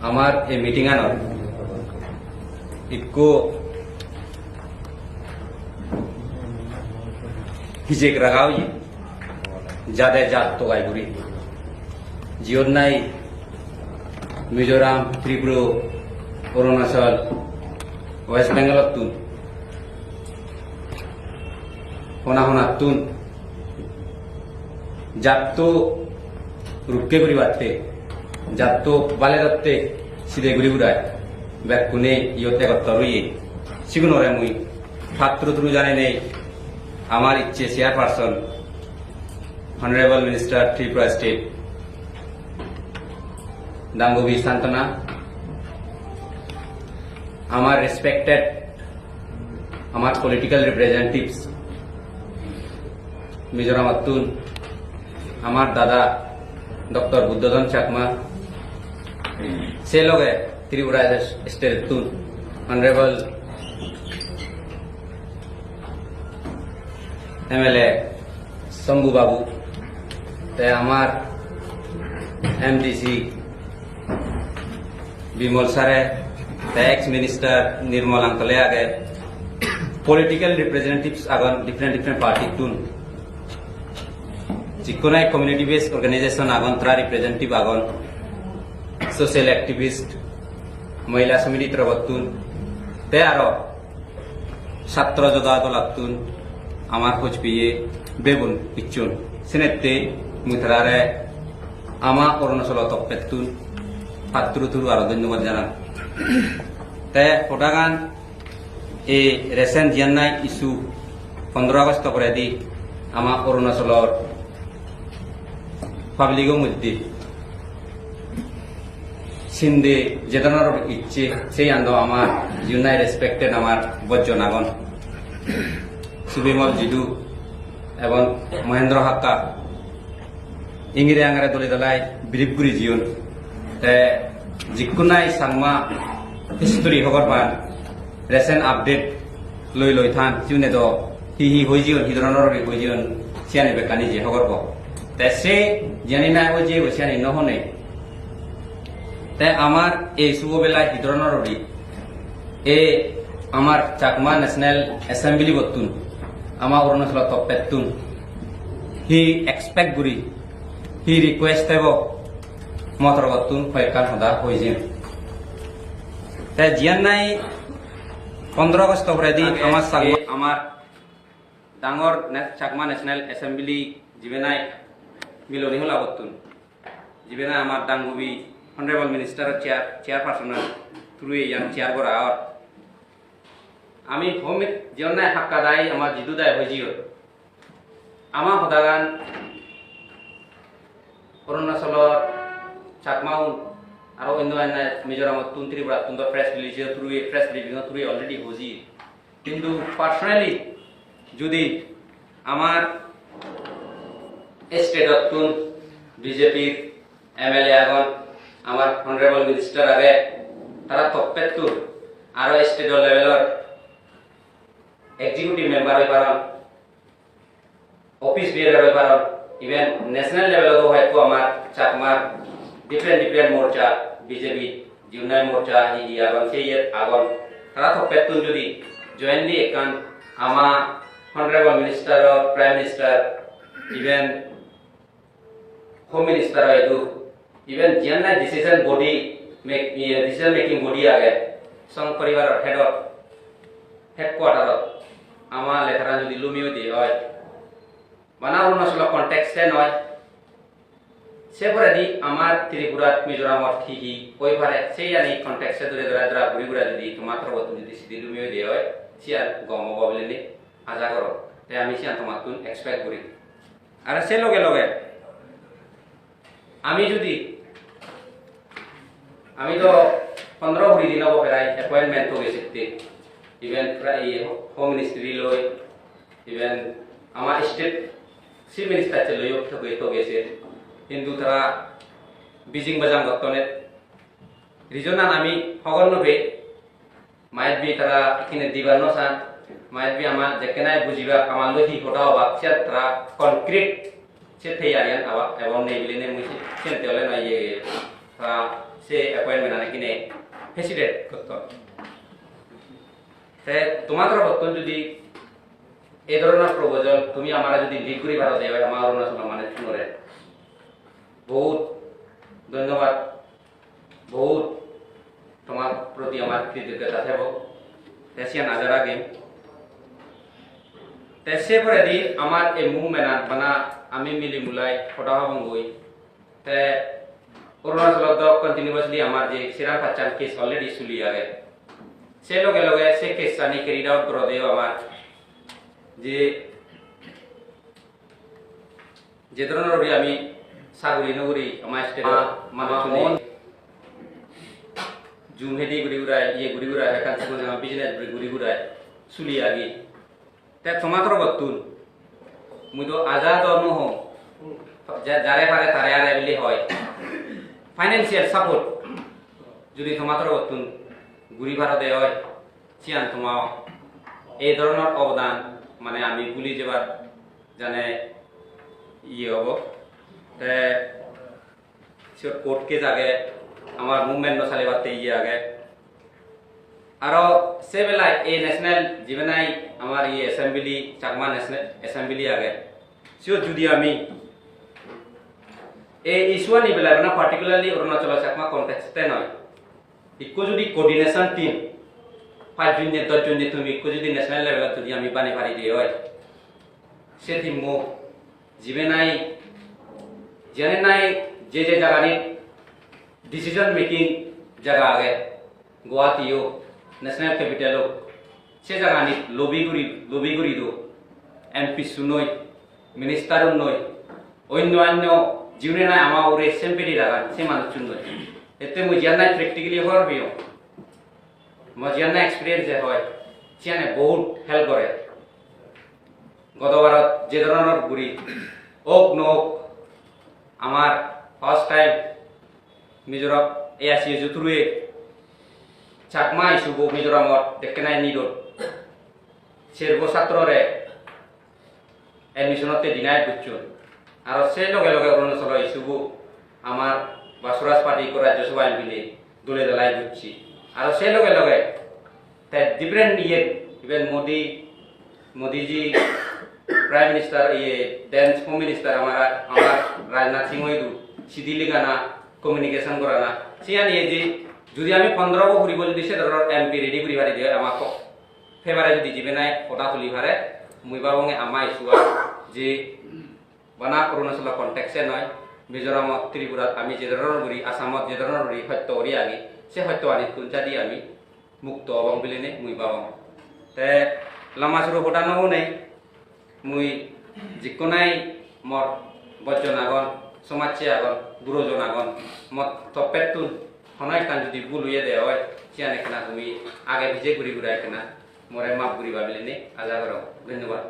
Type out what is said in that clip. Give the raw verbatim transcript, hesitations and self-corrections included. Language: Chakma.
Amar ei meeting anot ikko hijek raga oye, jade jat togai guri, jiyot nahi Mizoram, Tripura, Arunachal, West Bengalottun hona honattun jatto rukke guribatte, jatto bale dotte side guri gurai bekkune iyot egottor oye. Sigunore mui patturu turu janenei amar icche chairperson, Honorable Minister Tripura State, Dangubi Santana, amar respected, amar political representatives, Mizoramottun amar dada Doctor Buddhodon Chakma, se loge Tripura State-tun Honorable M L A Shambhu Babu, te amar M D C Bimal sare, te ex minister Nirmal uncle age, political representatives agon different different party tun, jikko nahi community based organization agon, tara representative agon, social activist, Mahila Samiti torobottun, te aro satro joda dolattun amar hojpeye bebun icchon. Senette mui tarare ama Arunachalo toppettun patturu turu aro dhonnobad janang. Te hodagan ei recent jiyan nahi issue pondro August poredi ama Arunachalor public-o moddhe sinde je dhoronor icche, seiyan do amar jiun nahi respected amar bojjon agon, Subimal Jidu ebong Mohendro Hakka, ingire angare dole dalai brief guri jiyon. Te jikko nahi Changma history hobor pan, recent update loi loi than, siyune do hi hi hoi jiyon, hi dhoronor guri hoi jiyon, siyani bekkani je hobor po. Te se jiyani nahi hoi jiyegoi siyani no hone. Te amar ei subo belai hi dhoronor guri, e amar Chakma National Assembly bottun, ama Arunachalo toppettun hi expect guri, hi request thebo, mo torobottun hoyekkan hoda hoi jim. Te jiyan nahi pondro August poredi amar Changma, amar dangor ne-, Chakma National Assembly jibe nahi Miloni Holabottun, jibe nahi amar dangubi Honorable Minister chair, chairperson-or through-e iyan chair gora or. Ami home jiyan nahi Hakka dai, amar Jidu dai hoi jiyon. Ama hodagan Arunachalor Chakmaun aro onno onno Mizoramottun, Tripurattun do press release-o through-e, press briefing-o through-e already hoji. Hintu personally judi amar state-ottun B J P-r M L A agon, amar honorable minister age, tara toppettun aro state level-or executive member oi paron, office bearer oi paron, even national level-ot o hoyekko amar Chakmar different different morcha, B J P, Union Morcha, hi hi agon, se iyot agon. Tara toppettun judi jointly ekkan ama honorable minister, prime minister, even Home Minister-o idu, even jiyan nahi decision body make, iye, decision making body age, Song Poribaror head-ot, headquarter-ot ama letter-an judi lumiyo de oi, bana Arunachalo context-e noi, se poredi amar Tripurat, Mizoramot hi hi oi pare, se yani context-e dore dore dora guri guri judi toma torobottun judi sidi lumiyo de oi, siyan gom obo bilinei aja gorong. Te ami siyan tomattun expect guri. Aro se loge loge ami judi, ami do pondro kuri din obo prai appointment toge sette, even prai Home Ministry loi, even ama state Chief Minister se loiyo toge, toge se, hintu tara bijing bajang gottonne, reason-an ami hobor no pei. Might be tara ekkene dibar no san, might be ama jekkene bujibak, ama loi hi hoda obak, siyan tara concrete se teyariyan abak ebong nei bilinei mui se, siyan te ole noi iye. se appointment ani kine hesitate gotton. Te tomar torofottun jodi ei dhoronor proposal tumi amare jodi lead guri paro de oi ama Arunachal manuchunore, bohut dhonnobad, bohut tomar proti amar kritoggota thebo. Te siyan aja ragem. Te se poredi amar ei movement-an bana ami mili mulai hoda hobong goi. Te Arunachalot do continuously amar je seran pachan case already suli age. Se loge loge se case ani carried out gorode o amar je, je dhoronor guri ami saguri no guri ama state ma-, manuchune jum hedi guri gurai, iye guri gurai, ekkan sigon sagon business guri, guri gurai suli agi. Te tomar torofottun mui do aja do no hom, ja-, jare pare tare are bili hoi. Financial support jodi tomar torofottun guri paro de oi, siyan toma ei dhoronor obodan mane ami bhuli jebar jane iye obo. Te siyot court case age, amar movement no salibatte iye age. Aro se belai ei national jibe nahi amar iye assembly, Chakma National Assembly age, siyot judi ami ei issue ani belai bana particularly Arunachal Chakma context-e noi, ikko judi coordination team, pach jonne, dos jonne tumi ikko judi national level-ot judi ami bani pari de oi, se team-mo jibe nahi, jene nahi je je jaganit decision making jaga age, Guwahati-o, national capital-o, se jaganit lobby guri, lobby guri do, M P-sunoi, minister-unnoi, onno onno jiune nahi ama ugure sympathy ragan se manuchunoi. Ette mui jiyan nahi practically hobor peyong, mui jiyan nahi experience-e hoi, siyane bohut help gore. Goto barot je dhoronor guri ok no ok, amar first time Mizoram A I C S U through-e Chakma issue-bo Mizoramot dekkenai nidot serbo chatrore admission-otte deny gocchon. Aro se loge loge Arunachalo issue-bo amar Basuraj Party ikko Rajya Sabha M P-le dole dalai gocche. Aro se loge loge te different iye, even Modi, Modiji, Prime Minister, iye, then Home Minister amar, amar Rajnath Singh-o idu sidi ligana, communication gorana. Siyan iye je, judi ami pondro bo kuribo judi se dhoronor M P ready guri pari de oi, ama ko-, favour-e judi jibe nahi hoda tuli pare, mui babonge ama issue-an je bana Arunachal context-e noi, Mizoramot, Tripurat ami je dhoronor guri, Assamot je dhoronor guri hotto guri agi, se hotto anittun jadi ami mukto obong bilinei mui babong. Te lamba suru hoda no honei, mui jikkunai mor bojjon agon, somajje agon, gurojon agon, mor toppettun hono ekkan judi bul oye de oi, siyan ekkena tumi age pije guri guri ekkena more map guriba bilinei aja gorong. Dhonnobad.